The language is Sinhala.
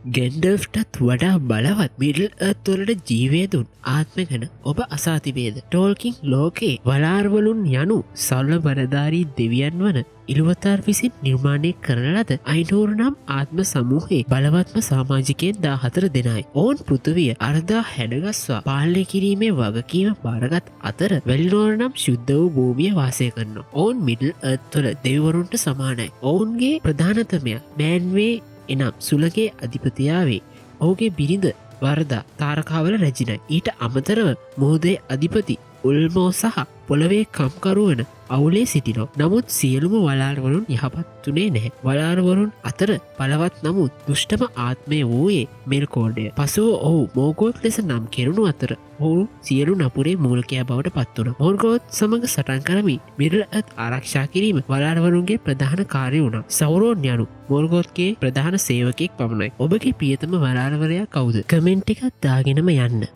ගැන්ඩල්ෆ්ටත් වඩා බලවත් මිඩල් අර්ත් වලට ජීවය දුන් ආත්ම ගැන ඔබ අසා තිබේද? ටෝල්කින් ලෝකේ වලාර්වලුන් යනු සර්ව බලධාරී දෙවියන් වන ඉලුවතාර් විසින් නිර්මාණය කරන ලද අයිනූර් නම් ආත්ම සමූහයේ බලවත්ම සාමාජිකයන් 14 දෙනයි. ඔවුන් පෘථිවිය අර්දා හැඩගස්වා පාලනය කිරීමේ වගකීම භාරගත් අතර වැලිනෝර් නම් ශුද්ධ වූ භූමිය වාසය කරනවා. ඔවුන් මිඩල් අර්ත් වල දෙවිවරුන්ට සමානයි. ඔවුන්ගේ ප්‍රධානතමයා මෑන්වේ එනම් සුළඟේ අධිපතියාවේ. ඔහුගේ බිරිඳ වර්දා තාරකාවල රැජිනයි. ඊට අමතරව මුහුදේ අධිපති උල්මෝ සහ පොළවේ කම්කරුවන අවුලේ සිටිනවා. නමුත් සියලුම වලාර්වරුන් යහපත් වුණේ නැහැ. වලාර්වරුන් අතර බලවත් නමුත් දුෂ්ටම ආත්මය වූයේ මෙල්කෝඩය. පසුව ඔහු මෝගෝත් ලෙස නම් කෙරුණු අතර ඔහු සියලු නපුරේ මූලිකයා බවට පත් වුණා. මෝර්ගෝත් සමග සටන් කරමින් මිඩල් අර්ත් ආරක්ෂා කිරීම වලාර්වරුන්ගේ ප්‍රධාන කාර්යය වුණා. සෞරෝන් යනු මෝර්ගෝත්ගේ ප්‍රධාන සේවකයෙක් පමණයි. ඔබගේ ප්‍රියතම වලාර්වරයා කවුද? කමෙන්ට් එකක් දාගෙනම යන්න.